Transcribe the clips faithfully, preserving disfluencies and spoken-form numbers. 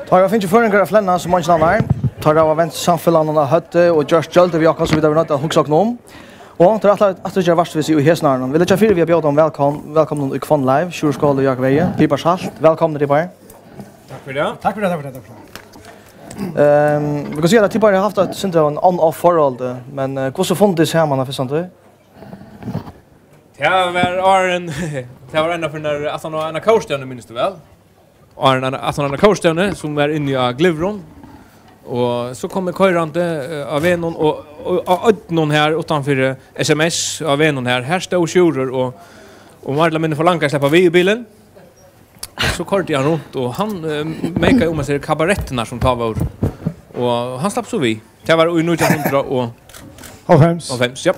Tá hava fingið føroyingar at flenna sum eingin annar. Teir hava vent samfelagnum á høvdið og gjørt gjøldur við okkum, sum vit hava verið noydd at hugsa okkum um. Og teir ætla aftur at gera vart við seg í hesum árinum. Vit leggja fyri við at bjóða teimum vælkom-, vælkomnum í Hvonn Live, Sjúrður Skaale og Jákup Egge. Pipar Salt, vælkomnir, Pipar. Takk fyri tað. Takk fyri tað, takk fyri tað, takk fyri tað. Ehm, vit kann siga at Pipar hevur havt eitt sindur av ein on-off forhold, men, eh, hvussu funnu tit saman á fyrstu tíð? Tað var áðrenn, tað var ein av fyri, aftan á eina kórstevnu, minnist tú væl? Áðrenn eina, aftan á eina kórstevnu, sum var inni á Glyvrum. Og so kom eg koyrandi, eh, á vegnum og, og á oynni her uttanfyri S M S á vegnum her. Her stóð Sjúrður og, og var til minni for langa at sleppa við í bilin. Og so koyrdi hann runt, og hann, eh, mekaði um at siga kabarettirnar sum tá vóru. Og hann slapp so við. Tað var í nítjan hundrað og hálvfems. Hálvfems, ja.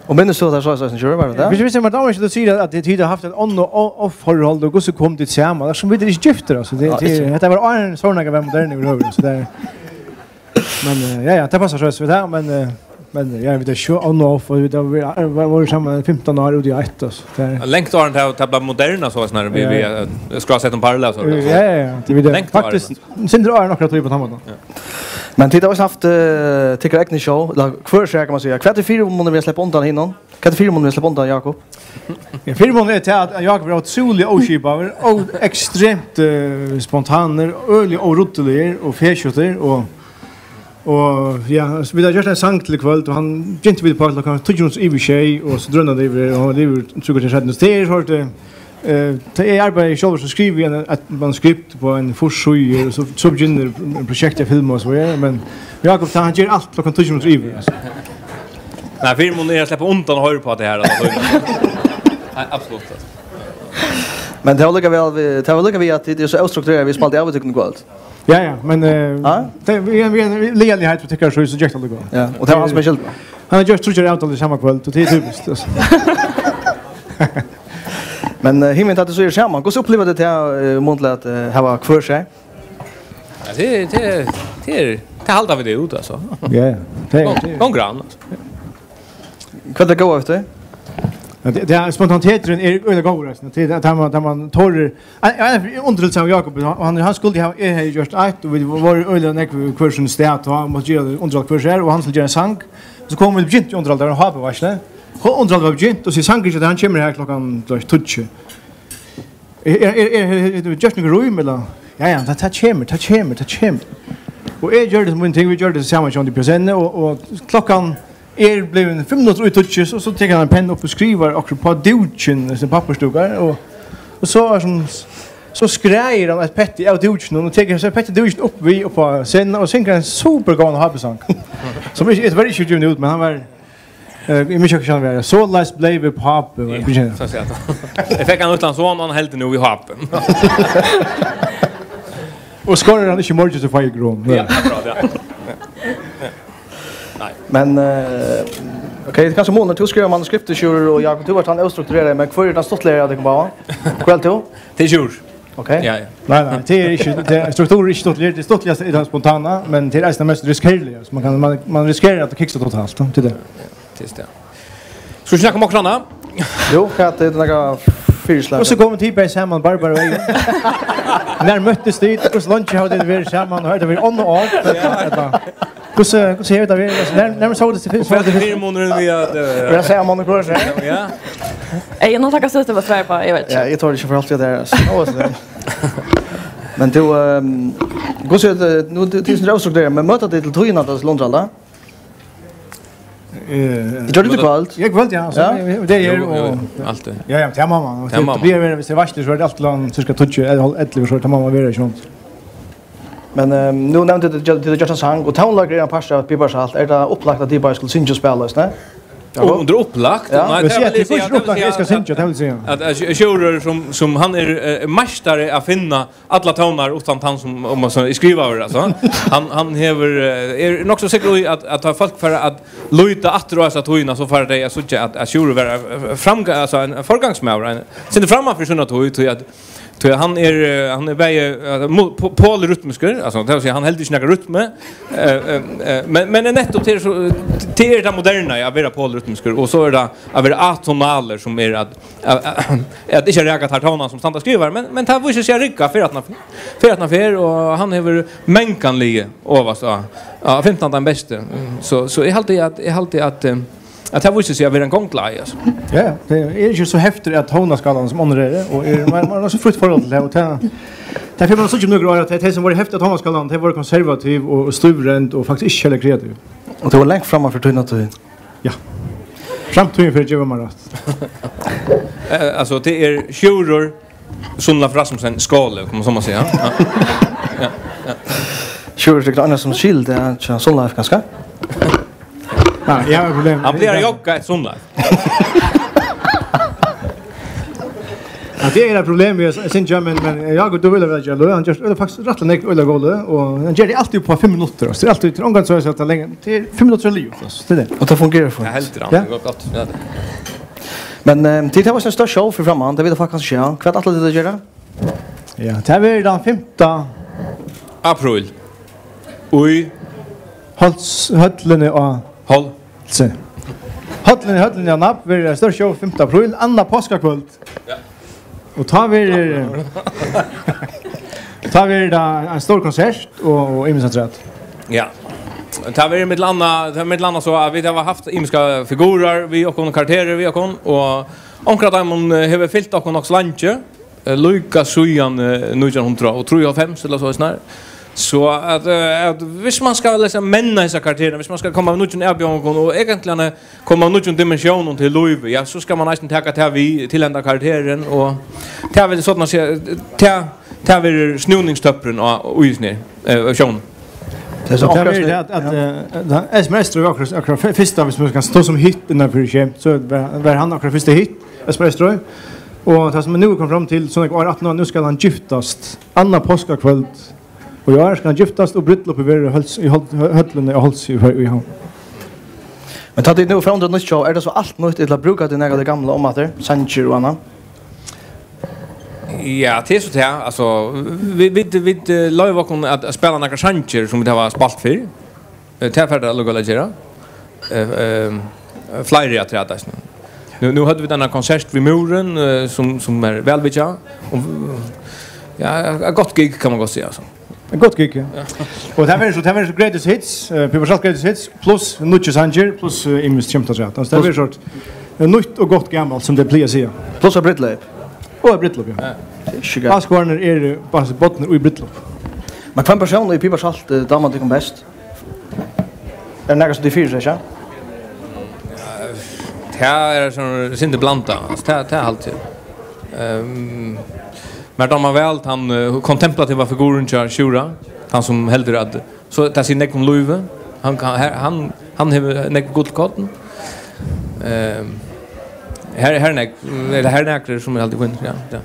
Og minnist tú tað soleiðis, Sjúrður, var tað tað? Hvis, hvis man dámar ikki, tú sigur at tit har havt eitt on og off forhold, og hvussu kom tit saman? Tað er sum vit eru ikki giftir, altso. Tað, ja, tað, ikki. Hetta var áðrenn sovorðið var moderne yvirhøvur, so tað er, men, eh, ja, ja, tað passar soleiðis við tað, men, eh, men, ja, vit eru sjey on og off, og vit hava verið, eh, vóru saman fimtan ár út í eitt, altso. Tað er langt áðrenn tað, tað bleiv moderne, so, sånn her, við, ja, við, eh, skrásettum parløg, so. Ja, ja, ja, tað er langt áðrenn. Faktiskt, sindur áðrenn okkara tíð á tann mátan. Ja. Men tit hava eisini havt, eh, tykkara egnu show, ella hvør sær, kann man siga. Hvat er fyrimunur við at sleppa undan hinum? Hvat er fyrimunur við at sleppa undan Jákup? Ja, fyrimunur er til at Jákup er ótrúliga óskipaður, og ekstremt, eh, spontanur, øgiliga óruddiligur og fesjutur, og, og, ja, so vit hava gjørt ein sang til í kvøld, og hann begynti við klokkan tíggju minuttir yvir sjey, og so drønnaði yvir, og hann var liðugur trý korter seinni. So tað er sovorðið, eh, Eh, tá eg arbeiði sjálvur, so skrivi eg ein, eitt manuskript upp á ein fýrs síður, og so, so begynnar prosjektið at filma og so, ja, men Jákup, tá, hann ger alt klokkan tíggju minuttir yvir, altso. Nei, fyrimunur er at sleppa undan at hoyra upp á tað her, altso. Nei, absolutt, altso. Men tað var líka væl við, tað var líka við, at tit eru so óstrukturerað, vit spældu av við tykkum í kvøld. Ja, ja, men, eh, ha? Tað, vit, vit, vit, leiðiliga heitt, vit tekur so, so gekk tað líka. Ja, og tað var hann sum er skyldin. Hann hevur gjørt tríggjar avtalur sama kvøld, og tað er typiskt, altso. Men, eh, Himin, tá tit so eru saman, hvussu uppliva tit tað, eh, munnliga at, eh, hava hvør sær? Ja, tað, tað, tað er, tað halda vit út, altso. Ja, ja. Tað er, gong-, tað er gongur an, altso. Hvat er gott við tað? Ja, tað, tað er, spontaniteturin er øgiliga góður, altso. Tað, tað, tað man, tað man torir. Ein, ein, ein undirhald saman við Jákup, og hann, hann skuldi hava, eg hevði gjørt eitt, og vit vóru øgiliga nógv hvør sín stað, og hann mátti gera undirhald hvør sær, og hann skuldi gera ein sang. So komu vit, begyntu undirhaldið, tað var ein H P-veitsla. Undirhaldið var begynt, og so sangurin, hann kemur her klokkan, tú veit, tíggju. Er, er, er, er, er, er gjørt nøkur rím, ella? Ja, ja, tað, tað kemur, tað kemur, tað kemur. Og eg gjørdi míni ting, vit gjørdu tað saman, John, í Piacenni, og, og klokkan er blivin fimm minuttir í tíggju, so, so tekur hann ein penn upp og skrivar okkurt á dúkin, sum pappírsdúkar, og, og so er sum, so skræðir hann eitt petti av dúkinum og tekur so petti dúkin upp við upp á scenuna og syngur ein supergóðan H P-sang, sum ikki, eg var ikki givin út, men hann var, eh, eg minnist ikki, hann var, Soleiðis bleiv eg pápi, var, ja, so sigur hann. Eg fekk hann uttan son, hann heldur nú í H P. Og skorar hann ikki í morgin, so fái eg grom. Ja, akkurát, ja. Nei. Men, eh, ok, tað er kanska munur. Tú skrivar manuskriptið, Sjúrður, og Jákup, tú ert tann óstruktureraði, men hvør er tann stuttligari av tykkum báðum? Hvør heldur tú? Tað er Sjúrður. Ok. Ja, ja. Nei, nei, tað er ikki, tað er, struktur er ikki stuttligari, tað stuttligaste er tað spontana, men tað er eisini mest riskerliga. So man kann, man, man riskerar at kiksa totalt, tað er tað. Ja, tað er tað. Skal vit snakka um okkurt annað? Jú, hvat er tað nakað fyrislag? Hvussu komu tit bæði saman, Barbara og Eyðun? Nær møttust tit? Hvussu leingi hava tit verið saman? Hevur tað verið on og off? Ella, hvussu, hvussu hevur tað verið? Altso, nær, nær sóust tit fyrst? Og hvat er fyrimunurin við at, eh, vera saman og hvør sær? Ja. Eg, nú taka støtti, hvat svara upp á, eg veit ikki. Ja, eg tori ikki at forhalda meg til tað her, altso. Nú er tað. Men tú, ehm, hvussu er tað, nú, tú, tú ert óstruktureraður, men møta tit til tíðina, tá, til undirhald, tá? Eh, gjørdi tú í kvøld? Ja, í kvøld, ja. So, ja, tað er, jú, jú, og jú, altíð. Ja, ja, tað má man. Tað má man. Tað bleiv, viss tað var, so var tað altíð langt, cirka tíggju, ella hálv ellivu, so tað má man vera, ikki sant? Men, ehm, nú nevndi tú, tú, tú gjørdi ein sang, og tónleikur er ein partur av Pipar Salt. Er tað upplagt at tit bæði skulu syngja og spæla, veitst tú? Jú, um tað er upplagt? Ja. Nei, tað vil eg siga, tað vil eg siga at, at, at Sjúrður, sum, sum hann er, eh, meistari at finna allar tónar uttan tann sum, um, sum er skrivaður, altso. Hann, hann hevur, eh, er nokk so sikkur í at, at tá fólk fara at líta aftur á hesa tíðina, so fara tey at síggja at, at Sjúrður var, eh, framga-, altso, ein forgangsmaður, ein, sindur framman fyri sína tíð, tí at Tí hann er, eh, hann er bæði, eh, mo-, po-, polyrytmiskur, altso, tað vil siga, hann heldur ikki nakra rytmu, eh, eh, eh, men, men er nettupp til, so, til er tað moderna, ja, at vera polyrytmiskur, og so er tað at vera atonalur, sum er at, at, at, at ikki raka tær tónar sum standa skrivaðir, men, men tað vísir seg at rigga, fer aftan á, fer aftan á ferð, og hann hevur manganliga ovast á, á fimtanda besti. So, so eg haldi at, eg haldi at, eh, at tað vísir seg at vera ein gongd, altso. Ja, ja. Tað er ikki so heftur av tónaskálanum sum onnur eru, og er, man, man er so frítt forhold til tað, og tað, tað fer man at síggja um nøkur ár, at tey, tey sum vóru heftir av tónaskálanum, tey vóru konservativ og, og stívrend og faktiskt ikki serliga kreativ. Og tað var langt framman fyri tína tíð. Ja. Framtíðin fer at geva mær rætt. Eh, altso, tað er Sjúrður Sunnleif Rasmussen Skåle, kann man so má siga. Ja. Ja, ja. Sjúrður, er tað annars sum skil, tað er hjá Sunnleif, kanska? Ja, eg havi eitt problem. Hann plagar at jogga eftir Sunnleif. Ja, tað er eitt problem við at syngja, men, men Jákup, tú vil væl gera løg. Hann ger, ella faktiskt rættiliga nógv øgiliga góð løg, og hann ger tað altíð upp á fimm minuttir, altso. Tað er altíð, tað er ongantíð so at tað er lengur. Tað er fimm minuttir og liðugt, altso. Tað er tað. Og tað fungerar fínt. Ja, heldur hann. Ja. Tað er gott. Ja, tað. Men, ehm, tit hava eitt stórt show fyri framman, tað vita fólk kanska ikki. Hvat ætla tit at gera? Ja, tað verður tann fimta apríl. Í Hálsi, høllini á Hálsi. Høllini, høllini á Nab verður eitt stórt show fimta apríl, annað páskakvøld. Ja. Og tá verður, tá verður tað ein stór konsert og, og ymiskt afturat. Ja. Tað verður millum annað, tað er millum annað so at vit hava havt ymiskar figurar við okkum, karakterar við okkum, og onkur av teimum, eh, hevur fylgt okkum nokk so leingi, eh, líka síðan, eh, nítjan hundrað og trýoghálvfems ella so snar. So at, eh, at hvis man skal, liksom, menna hesar karakterarnar, hvis man skal koma við nýggjum avbjóðingum og eigentliga koma nýggjum dimensiónum til lívið, ja, so skal man eisini taka tað við til henda karakterin, og tað vil, soleiðis at siga, tað, tað verður snúningstøppurin á, í hesum her, eh, sjónum. Tað er so. Og tað akkurát verður tað at, at, ja, eh, tað, Esmer Eysturoy var akkurát, akkurát fy-, fyrsta, hvis man skal stå sum hit innanfyri skemt, so var, var hann akkurát fyrsta hit, Esmer Eysturoy. Og tað sum nú er komið fram til, so nógv ár aftaná, nú skal hann giftast annað páskakvøld. Og í ár skal hann giftast, og brúdleypið verður í Hálsi, í Hál-, høllini á Hálsi í, í Havn. Men tá tit nú forandra nýtt show, er tað so alt nýtt, ella brúka tit nakað av tí gamla umaftur, sangir og annað? Ja, tað er so tað. Altso, vit, vit, vit, eh, loyva okkum at, at spæla nakrar sangir sum vit hava spælt fyrr. Eh, tað fer tað allíkavæl at gera. Eh, eh, fleiri afturat eisini. Nú, nú høvdu vit eina konsert við Múrin, eh, sum, sum er væl vitjað. Og, ja, eitt gott gig, kann man gott siga, altso. Eitt gott gig, ja. Ja. Og tað verður so, tað verður so greatest hits, eh, Pipar Salt greatest hits, pluss nýggir sangir, pluss, eh, ymiskt skemt afturat. Altso, tað verður sort, eh, nýtt og gott gamalt, sum tey plaga at siga. Pluss eitt brúdleyp. Og eitt brúdleyp, ja. Ja. Tað er ikki gott. Áskoðararnir eru bara bodnir í brúdleyp. Men hvønn persón í Pipar Salt, eh, dámar tykkum best? Er tað nakar sum tit fyritrekkja? Tað er sovorðið sindur blandað. Altso, tað, tað er alt. Ehm, mær dámar væl tann, eh, kontemplativa figurin hjá Sjúrði, tann sum heldur at, so tað sigur nógv um lívið. Hann kann, her, hann, hann hevur nógv gullkorn. Ehm, her, her er nógv, ella her eru nakrir sum eru heldur fínir, ja, ja.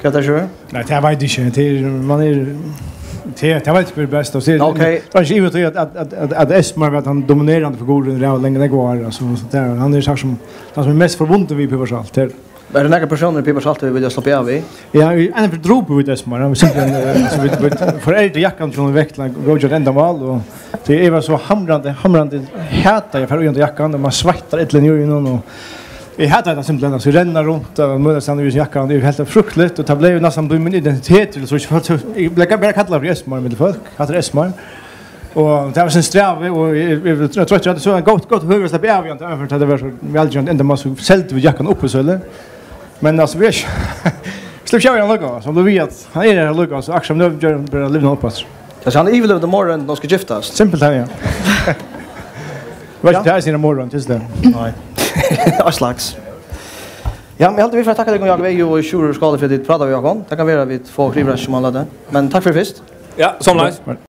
Hvat er tað? Nei, tað veit eg ikki. Tað er, man er, tað, tað veit eg best. Og so er, ok, tað er ikki yvir at, at, at, at, at Esmar var tann dominerandi figurin í Reyni leingi, leingi var, altso, so tað er, hann er sagt sum tann sum er mest forbundin við Pipar Salt. Tað er. Er tað nakrar persónar í Pipar Salt tit vilja sleppa av við? Ja, vit, enn fyri dropið við Esmar, hann var simpelthen, eh, so vit, vit foreldu jakkan hjá honum vekk til eitt góðgjørt endamál, og tað, eg var so hamrandi, hamrandi, hataði at fara í handa jakkan, og man sveittar illa í honum, og eg hataði tað simpelthen, altso, eg renna runt, og møðast hann í jakkan, tað er heilt frykteligt, og tað bleiv næstan blivið mín identitet, so eg, eg bleiv bara kallaður fyri Esmar millum fólk, hatta er Esmar. Og tað var sovorðið strævið, og eg, eg, eg var troyttur, so eitt gott, gott høvi at sleppa av við hann, tí tað var so vælgerandi endamál, so seldu vit jakkan á uppboðssølu. Men altso, vit eru ikki, sleppa ikki av við hann longur, so vit vita at hann er her longur, so akkurát sum nú ger hann bara lívið upp, altso. Altso, hann yvirlevdi morðið, og skal giftast. Simpelthen, ja. Veit ikki, ja, tað er sum morðið, tað er tað. Nei. Eitt slags. Ja, men eg haldi, vit fara at takka tykkum, Jákup Eyðun og Sjúrður Skaale, fyri at tit prátaðu við okkum. Tað kann vera, vit fáa okkurt yvirraskað sum hann latið. Men takk fyri fyrst. Ja, somuleiðis.